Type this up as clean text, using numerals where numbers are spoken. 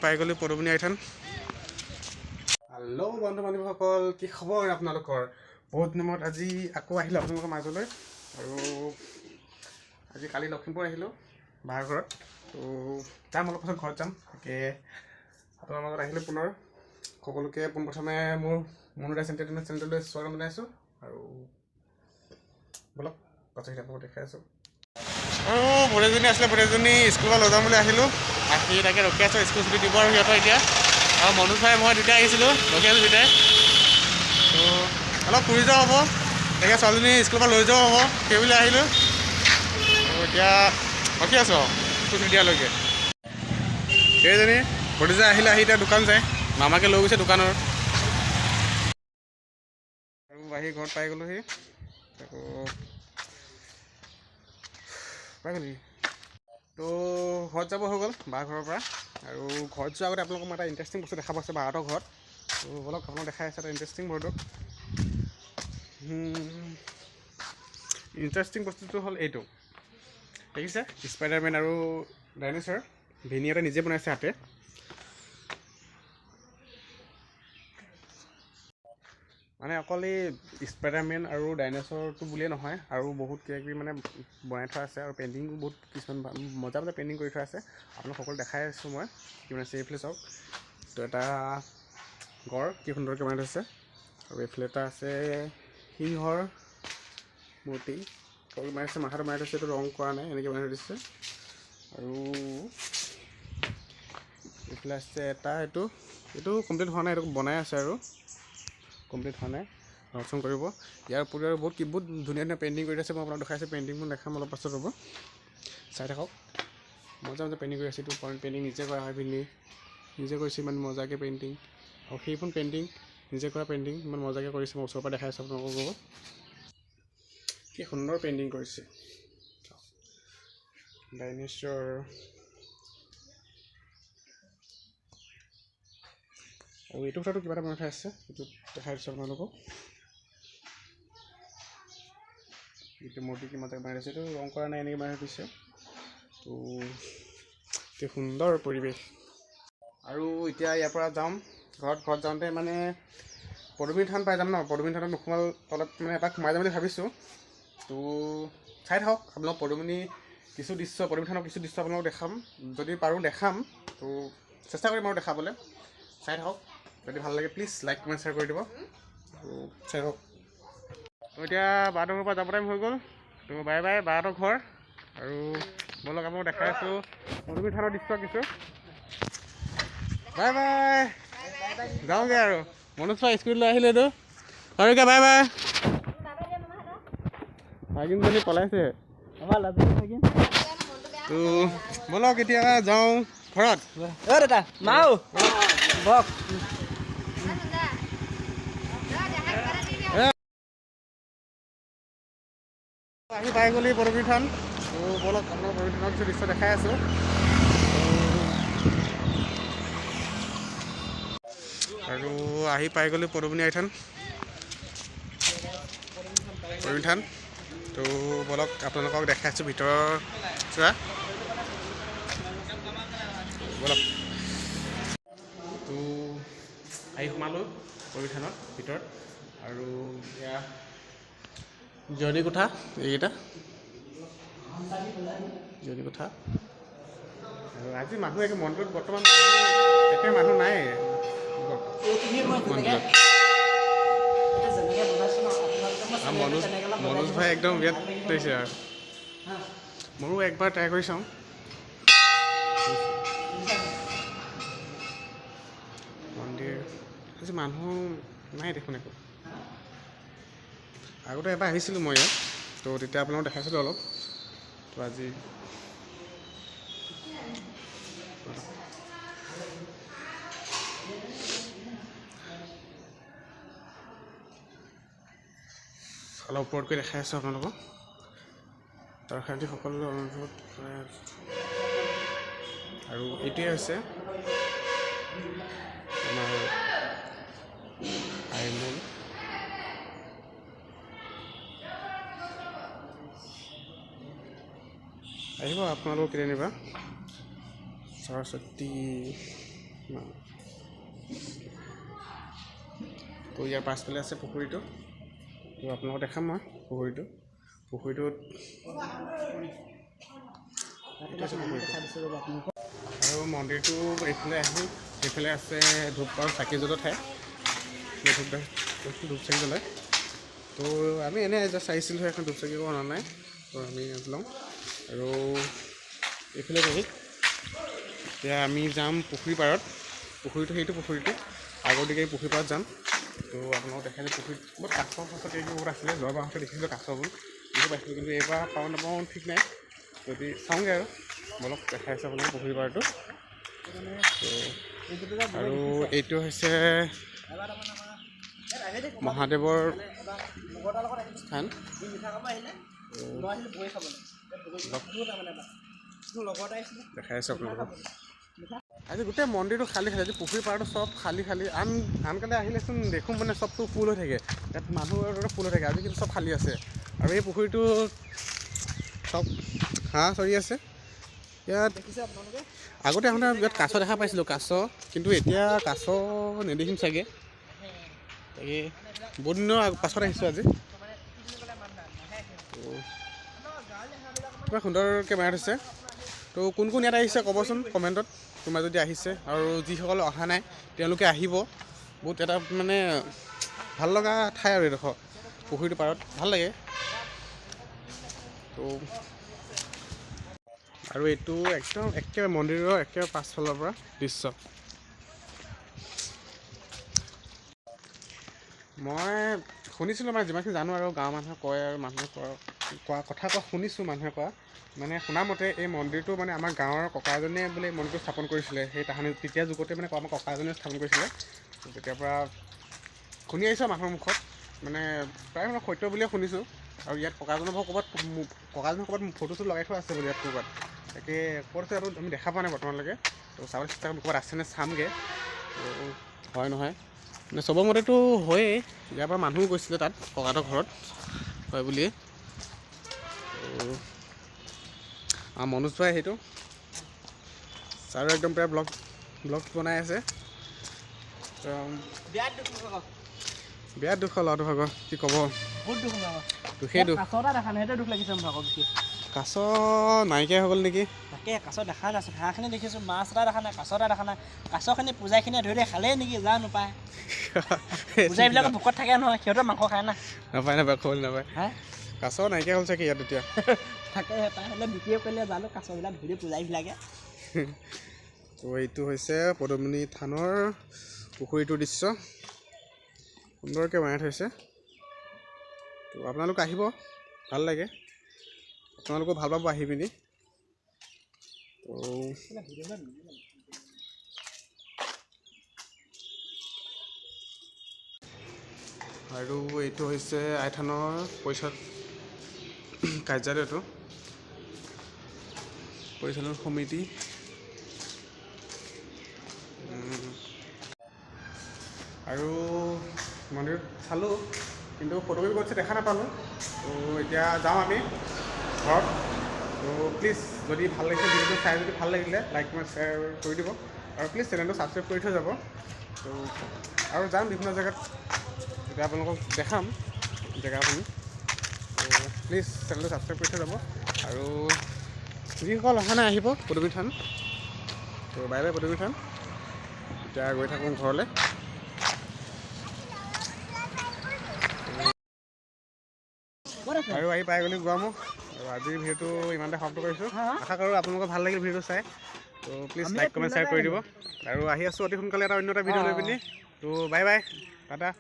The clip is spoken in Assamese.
পাই গ'লোঁ পদুমণি আইথান। হেল্ল' বন্ধু বান্ধৱীসকল, কি খবৰ আপোনালোকৰ? বহুত দিনৰ মূৰত আজি আকৌ আহিলোঁ আপোনালোকৰ মাজলৈ। আৰু আজি কালি লখিমপুৰ আহিলোঁ বাৰ ঘৰত। তো যাম অলপ পাছত ঘৰত যাম। তাকে আপোনাৰ মাজত আহিলোঁ পুনৰ। সকলোকে পোনপ্ৰথমে মোৰ মনোদাস এণ্টাৰটেইনমেণ্ট চেনেলটোলৈ স্বাগতম জনাইছোঁ। আৰু ব'লক পাছৰখিনি আপোনালোকক দেখাই আছোঁ। আৰু ভতিজাজনী আছিলে, ভতিজাজনী স্কুলৰ পৰা লৈ যাম বুলি আহিলোঁ। আহি তাকে ৰখি আছোঁ, স্কুল ছুটি দিব আৰু সিহঁতৰ এতিয়া। আৰু মনোজ ভাই মই দুটাই আহিছিলোঁ, ৰখি আছোঁ দুটাই। তো অলপ ফুৰি যোৱা হ'ব, তাকে ছোৱালীজনী স্কুলৰ পৰা লৈ যোৱাও হ'ব, সেই বুলি আহিলোঁ। তো এতিয়া ৰখি আছোঁ আৰু স্কুল ছুটি দিয়ালৈকে। সেইজনী ভতিজা আহিলে, আহি এতিয়া দোকান যায়, মামাকে লৈ গৈছে দোকানৰ। আৰু আহি ঘৰত পাই গ'লোহি। আকৌ পাই গ'লি তো ঘৰত যাব হৈ গ'ল বা ঘৰৰ পৰা। আৰু ঘৰত যোৱাৰ আগতে আপোনালোকক মই এটা ইণ্টাৰেষ্টিং বস্তু দেখাব আছে বাহঁতৰ ঘৰত। তো ব'লক, আপোনালোক দেখাই আছে এটা ইণ্টাৰেষ্টিং বস্তু। ইণ্টাৰেষ্টিং বস্তুটো হ'ল এইটো দেখিছে, স্পাইডাৰমেন আৰু ডাইনোচৰ ভিনিহঁতে নিজে বনাইছে হাতে। মানে অকল এই স্পাইডাৰমেন আৰু ডাইনোচৰটো বুলিয়ে নহয়, আৰু বহুত কিবা কিবি মানে বনাই থোৱা আছে। আৰু পেইণ্টিং বহুত কিছুমান মজা মজা পেইণ্টিং কৰি থোৱা আছে। আপোনালোক সকলো দেখাই আছোঁ মই কি বনাইছে। এইফালে চাওক, তো এটা গড় কি সুন্দৰকৈ বনাই থৈছে। আৰু এইফালে এটা আছে সিংহৰ মূৰ্তি বনাইছে, মাথাটো মাৰি থৈছে, এইটো ৰং কৰা নাই, এনেকৈ বনাই থৈ দিছে। আৰু এইফালে আছে এটা, এইটো এইটো কমপ্লিট হোৱা নাই, এইটো বনাই আছে আৰু কমপ্লিট হোৱা নাই, ৰং চং কৰিব। ইয়াৰ উপৰিও আৰু বহুত বহুত ধুনীয়া ধুনীয়া পেইণ্টিং কৰি আছে। মই আপোনাক দেখাইছোঁ, পেইণ্টিংবোৰ দেখাম অলপ পাছত, ৰ'ব চাই থাকক। মজা মজা পেইণ্টিং কৰি আছে। এইটো পেইণ্টিং নিজে কৰা হয়, পিন্ধি নিজে কৰিছে ইমান মজাকৈ পেইণ্টিং। আৰু সেইখন পেইণ্টিং নিজে কৰা পেইণ্টিং, ইমান মজাকৈ কৰিছে। মই ওচৰৰ পৰা দেখাই আছোঁ আপোনালোকক, কি সুন্দৰ পেইণ্টিং কৰিছে। ডাইনেছৰ আৰু এইটো কথাটো কিবা এটা বনাই থোৱা আছে, এইটো দেখাই দিছোঁ আপোনালোকক। এইটো মূৰ্তি কিমান বনাই থৈছে, এইটো ৰং কৰা নাই, এনেকৈ বনাই থৈ দিছে। তো অতি সুন্দৰ পৰিৱেশ। আৰু এতিয়া ইয়াৰ পৰা যাম ঘৰত। ঘৰত যাওঁতে মানে পদুমী থান পাই যাম ন, পদুমী থানত নোসোমাল অলপ মানে এপাক সোমাই যাম বুলি ভাবিছোঁ। তো চাই থাকক আপোনালোক, পদুমণি কিছু দৃশ্য, পদুমী থানৰ কিছু দৃশ্য আপোনালোকক দেখাম, যদি পাৰোঁ দেখাম। তো চেষ্টা কৰিম আৰু দেখাবলৈ। চাই থাকক, যদি ভাল লাগে প্লিজ লাইক কমেণ্ট শ্বেয়াৰ কৰি দিব। তো চাই থাকক। তো এতিয়া বাহঁতৰ ঘৰৰ পৰা যাব টাইম হৈ গ'ল। তো বাই বাই বাহঁতৰ ঘৰ। আৰু ব'লক আপোনালোক দেখাই আছোঁ পদুমী থানৰ দৃশ্য কিছু। বাই বাই, যাওঁগৈ আৰু। মনোজ ভাই স্কুল লৈ আহিলে এইটো। Harika bye bye. ভাগিনজনী পলাইছে। তো ব'লক এতিয়া যাওঁ ঘৰত। অ দাদা মাও বক। আহি পাই গ'লি পদুমী থান। তো ব'লক আপোনালোক পদুমী থানৰ কিছু দৃশ্য দেখাই আছোঁ। আৰু আহি পাই গ'লোঁ পদুমণি আইথান, পদুমী থান। তো ব'লক আপোনালোকক দেখাই আছোঁ ভিতৰৰ চোৱা, ব'লক। তো আহি সোমালোঁ পদুমী থানৰ ভিতৰত। আৰু এয়া জিৰণি কোঠা, এইকেইটা জিৰণি কোঠা। আৰু আজি মানুহ একে মন্দিৰত বৰ্তমান একে মানুহ নাই মন্দিৰত। মনোজ মনোজ ভাই একদম বিৰাট দিছে। আৰু মোৰো একবাৰ ট্ৰাই কৰি চাওঁ। মন্দিৰ আজি মানুহ নাই দেখোন একো। আগতে এবাৰ আহিছিলোঁ মই ইয়াত, তো তেতিয়া আপোনালোকক দেখাইছিলোঁ অলপ। তো আজি অলপ ওপৰত গৈ দেখাই আছোঁ আপোনালোকক। দৰ্শনাৰ্থীসকললৈ অনুৰোধ। আৰু এইটোৱে হৈছে আমাৰ আইমূল। আহিব আপোনালোক কেতিয়াবা। সৰস্বতী। তো ইয়াৰ পাছফালে আছে পুখুৰীটো। তো আপোনালোকক দেখাম মই পুখুৰীটো। পুখুৰীটোত এইটো আছে পুখুৰীটো। আৰু মন্দিৰটো এইফালে আহি এইফালে আছে ধূপ আৰু চাকি জ্বলোৱা ঠাই। এই ধূপ ধূপ চাকি জ্বলায়। তো আমি এনেই জাষ্ট আহিছিলোঁ, এখন ধূপ চাকি অনা নাই, তো আমি ইয়াত লওঁ। আৰু এইফালে বহি এতিয়া আমি যাম পুখুৰী পাৰত। পুখুৰীটো সেইটো পুখুৰীটো আগৰ দিকে, পুখুৰী পাৰত যাম। তো আপোনালোকক দেখাই দিম পুখুৰীত বহুত কাছ চাছ কিবা কিবি বহুত আছিলে। যোৱাবাৰ আহোঁতে দেখিছিলোঁ কাছবোৰ বহুত পাইছিলোঁ, কিন্তু এইবাৰ পাওঁ নাপাওঁ ঠিক নাই, যদি চাওঁগৈ আৰু। বলক, দেখাই আছোঁ আপোনালোকক পুখুৰী পাৰটো। তো আৰু এইটো হৈছে মহাদেৱৰ স্থান। দেখাই আছোঁ আপোনালোকক। আজি গোটেই মন্দিৰটো খালী খালী। আজি পুখুৰী পাৰটো চব খালী খালী। আন আনকালে আহিলেচোন দেখোঁ মানে চবটো ফুল হৈ থাকে ইয়াত, মানুহৰ ফুল হৈ থাকে। আজি কিন্তু চব খালী আছে। আৰু এই পুখুৰীটো চব হাঁহ চৰি আছে ইয়াত। আগতে আহোঁতে ইয়াত কাছ দেখা পাইছিলোঁ, কাছ, কিন্তু এতিয়া কাছ নেদেখিম চাগে। তাকে বহুত দিনৰ পাছত আহিছোঁ আজি। তো কিমান সুন্দৰকৈ বনাই থৈছে। তো কোন কোন ইয়াত আহিছে ক'বচোন কমেণ্টত, কোনোবা যদি আহিছে। আৰু যিসকল অহা নাই তেওঁলোকে আহিব। বহুত এটা মানে ভাল লগা ঠাই আৰু এইডোখৰ পুখুৰীটোৰ পাৰত ভাল লাগে। তো আৰু এইটো একদম একেবাৰে মন্দিৰৰ একেবাৰে পাছফালৰ পৰা দৃশ্য। মই শুনিছিলোঁ, মানে যিমানখিনি জানো আৰু গাঁৱৰ মানুহে কয় আৰু মানুহে কোৱা কোৱা কথা কোৱা শুনিছোঁ, মানুহে কোৱা মানে শুনা মতে এই মন্দিৰটো মানে আমাৰ গাঁৱৰ ককা এজনে বোলে এই মন্দিৰটো স্থাপন কৰিছিলে। সেই তাহানি তেতিয়া যুগতে মানে আমাৰ ককা এজনে স্থাপন কৰিছিলে। তেতিয়াৰ পৰা শুনি আহিছোঁ মানুহৰ মুখত, মানে প্ৰায় মানে সত্য বুলিয়ে শুনিছোঁ। আৰু ইয়াত ককাজনৰ ক'ৰবাত ককাজনৰ ক'ৰবাত ফটো চটো লগাই থোৱা আছে বোলে ইয়াত ক'ৰবাত। তাকে ক'ত আছে আৰু আমি দেখা পোৱা নাই বৰ্তমানলৈকে। তো চাবলৈ চেষ্টা কৰিম ক'ৰবাত আছেনে চামগৈ। তো হয় নহয় মানে চবৰ মতেতো হয়েই, ইয়াৰ পৰা মানুহো গৈছিলে তাত ককাহঁতৰ ঘৰত হয় বুলিয়ে। তো মনোজ ভাই সেইটো ছাৰো একদম প্ৰায় ব্লগ ব্লগ বনাই আছে। তো বিৰাট দুখ ল'ৰাটো ভাগৰ, কি ক'ব, দুখেই দুখ। কাছ নাইকিয়া হৈ গ'ল নেকি? তাকে কাছ দেখা নাই, হাঁহখিনি দেখিছোঁ, মাছ এটা দেখা নাই, কাছ এটা দেখা নাই। কাছখিনি পূজাইখিনিয়ে ধৰি খালেই নেকি জানো পায়। পূজাৰীবিলাকে ভোকত থাকে নহয়, সিহঁতৰ মাংস খায় না। নাপায় নাপায়, ক'বলৈ নাপায়। কাছ নাইকিয়া হ'ল চাগে ইয়াত এতিয়া। তাকে পাই হ'লে বিক্ৰীও কৰিলে জানো কাছবিলাক ধৰি পূজাৰীবিলাকে। তো এইটো হৈছে পদুমণি থানৰ পুখুৰীটোৰ দৃশ্য, সুন্দৰকৈ বনাই থৈছে। তো আপোনালোক আহিব, ভাল লাগে, আপোনালোকো ভাল পাব আহি পিনি। তো আৰু এইটো হৈছে আইথানৰ পৰিষদ কাৰ্যালয়টো, পৰিচালন সমিতি। আৰু মন্দিৰত চালোঁ, কিন্তু ফটোকপি কৰিছে দেখা নাপালোঁ। তো এতিয়া যাওঁ আমি ঘৰত। তো প্লিজ যদি ভাল লাগিছে ভিডিঅ'টো চাই, যদি ভাল লাগিলে লাইক কমেণ্ট শ্বেয়াৰ কৰি দিব আৰু প্লিজ চেনেলটো ছাবস্ক্ৰাইব কৰি থৈ যাব। তো আৰু যাম বিভিন্ন জেগাত, তেতিয়া আপোনালোকক দেখাম জেগাখিনি। তো প্লিজ চেনেলটো ছাবস্ক্ৰাইব কৰি থৈ যাব আৰু যিসকল অহা নাই আহিব পদুমী থান। তো বাই বাই পদুমী থান। এতিয়া গৈ থাকোঁ ঘৰলৈ। আৰু আহি পাই গ'লো গোৱামুখ। আৰু আজিৰ ভিডিঅ'টো ইমানতে সমাপ্ত কৰিছোঁ। আশা কৰোঁ আপোনালোকৰ ভাল লাগিল ভিডিঅ'টো চাই। তো প্লিজ লাইক কমেণ্ট শ্বেয়াৰ কৰি দিব। আৰু আহি আছোঁ অতি সোনকালে এটা অন্য এটা ভিডিঅ' লৈ পিনি। তো বাই বাই, টাটা।